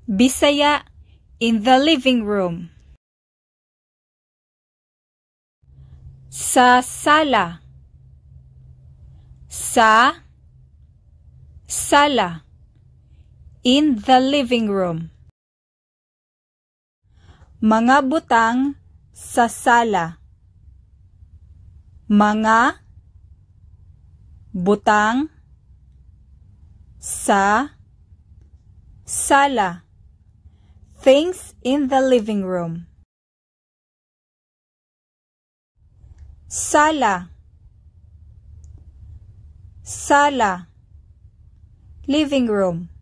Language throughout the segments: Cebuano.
Bisaya, in the living room. Sa sala. Sa sala. In the living room. Mga butang sa sala. Mga butang sa sala. Things in the living room. Sala. Sala. Living room.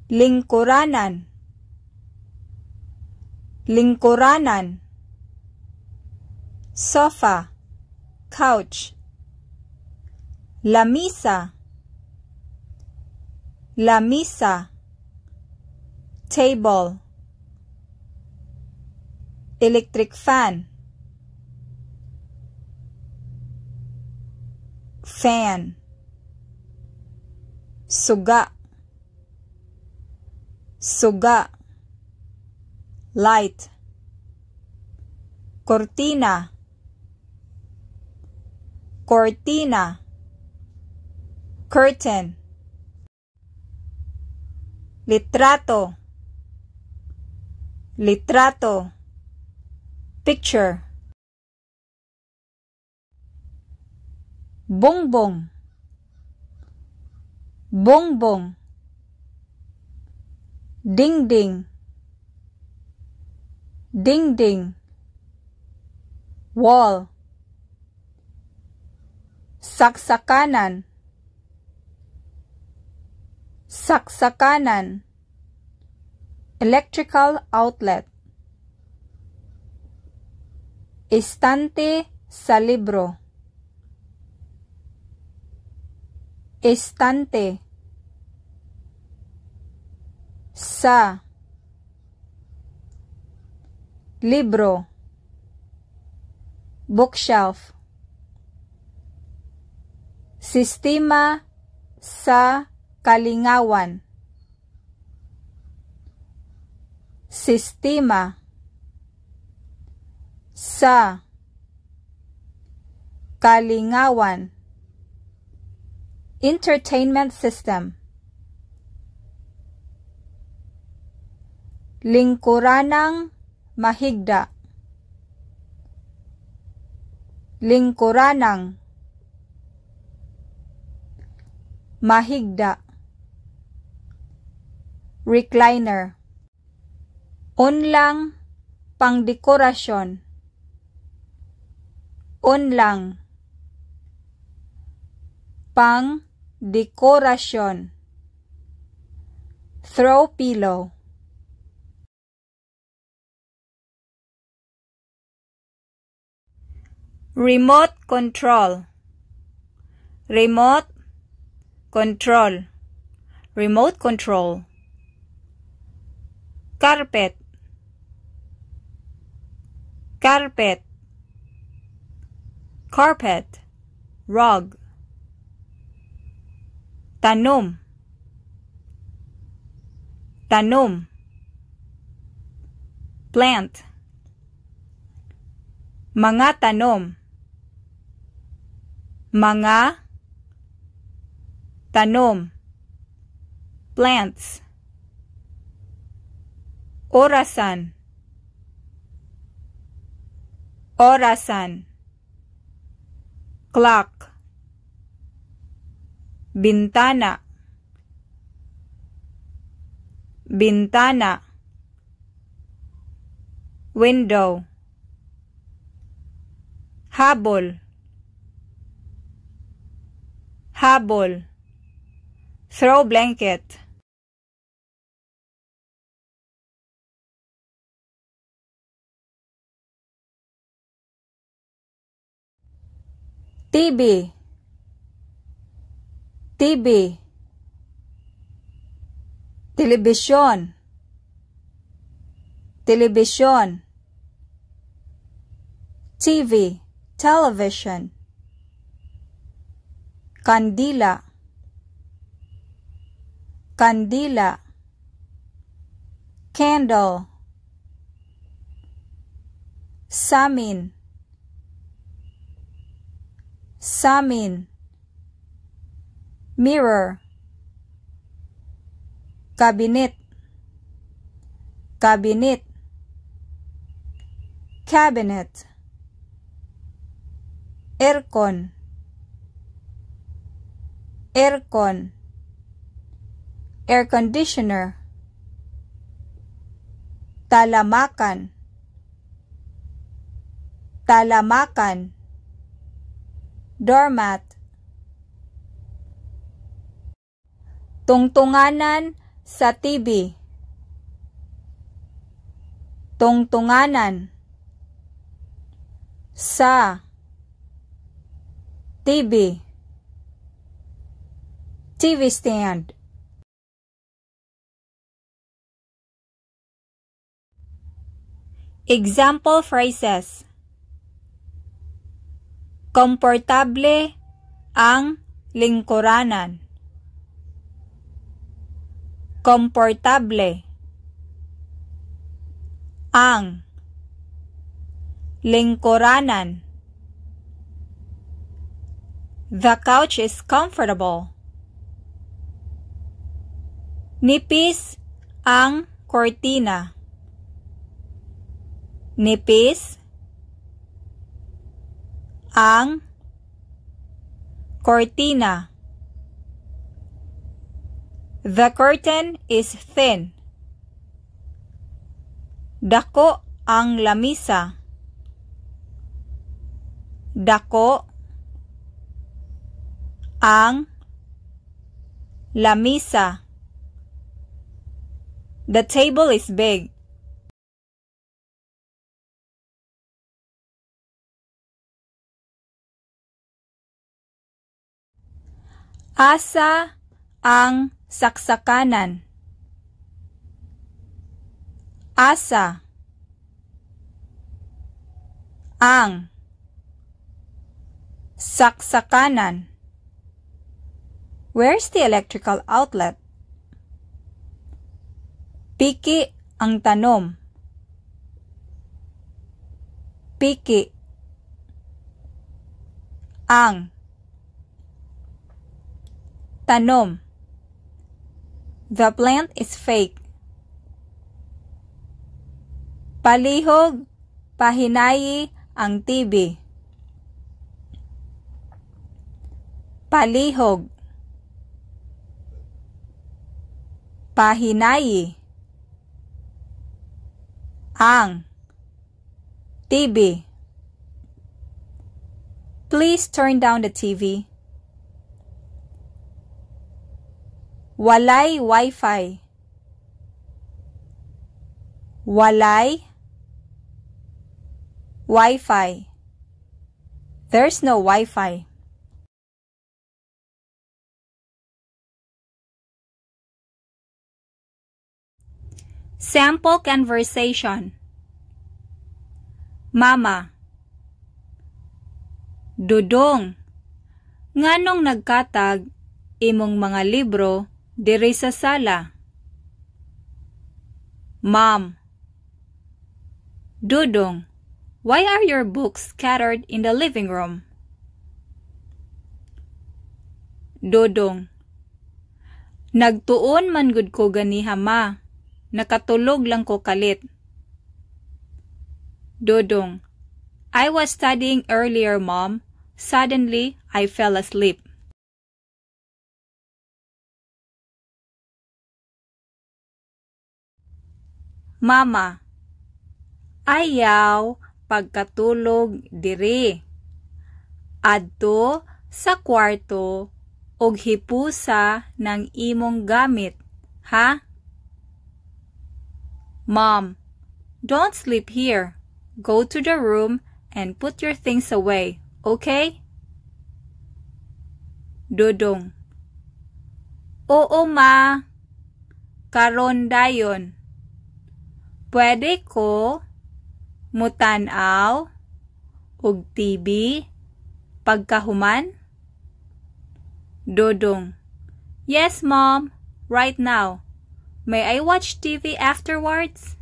Lingkuranan. Lingkuranan. Sofa. Couch. Lamisa. Lamisa. Table. Electric fan. Fan. Suga. Suga. Light. Cortina. Cortina. Curtain. Litrato. Litrato. Picture. Bongbong. Bongbong. Dingding. Dingding. Wall. Saksakanan. Saksakanan. Electrical outlet. Estante sa libro. Estante sa libro. Bookshelf. Sistema sa kalingawan. Sistema sa kalingawan. Entertainment system. Lingkuranang mahigda. Lingkuranang mahigda. Recliner. Unlang pangdekorasyon. Unlang pangdekorasyon. Throw pillow. Remote control. Remote control. Remote control. Carpet. Carpet. Carpet. Rug. Tanom. Tanom. Plant. Mga tanom. Mga tanom. Plants. Orasan. Orasan. Clock. Bintana. Bintana. Window. Habol. Habol. Throw blanket. TV. TV. Telebisyon. Telebisyon. TV. Television. Kandila. Kandila. Candle. Samin. Samin. Mirror. Cabinet. Cabinet. Cabinet. Aircon. Aircon. Air conditioner. Talamakan. Talamakan. Doormat. Tungtunganan sa TV. Tungtunganan sa TV. TV stand. Example phrases. Komportable ang lingkuranan. Komportable ang lingkuranan. The couch is comfortable. Nipis ang kortina. Nipis ang kortina. The curtain is thin. Dako ang lamisa. Dako ang lamisa. The table is big. Asa ang saksakanan? Asa ang saksakanan? Where's the electrical outlet? Piki ang tanom. Piki ang tanom. The plant is fake. Palihog, pahinayi ang TV. Palihog, pahinayi ang TV. Please turn down the TV. Walay Wi-Fi. Walay Wi-Fi. There's no Wi-Fi. Sample conversation. Mama. Dudong, nganong nagkatag imong mga libro diri sa sala? Mom. Dudong, why are your books scattered in the living room? Dudong, nagtuon man gud ko ganiha, ma. Nakatulog lang ko kalit. Dudong, I was studying earlier, Mom. Suddenly, I fell asleep. Mama, ayaw pagkatulog diri. Adto sa kwarto og hipusa ng imong gamit, ha? Mom, don't sleep here. Go to the room and put your things away, okay? Dudong, oo ma, karon dayon. Pwede ko mutan-aw og TV pagkahuman? Dudong, yes mom, right now. May I watch TV afterwards?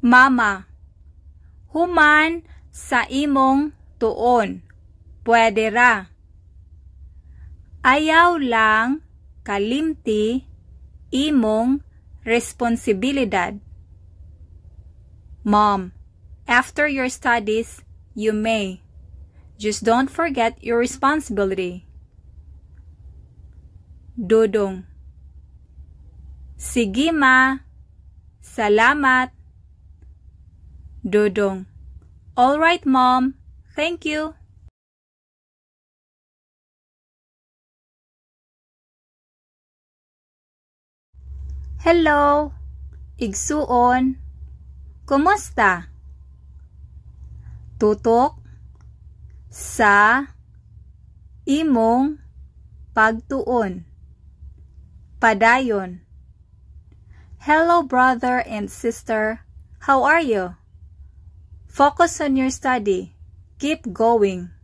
Mama, human sa imong tuon, pwede ra. Ayaw lang kalimti imong responsibilidad. Mom, after your studies, you may. Just don't forget your responsibility. Dudong. Sige, Ma. Salamat. Dudong. All right, Mom. Thank you. Hello, igsuon. Kumusta? Tutok sa imong pagtuon. Padayon. Hello, brother and sister. How are you? Focus on your study. Keep going.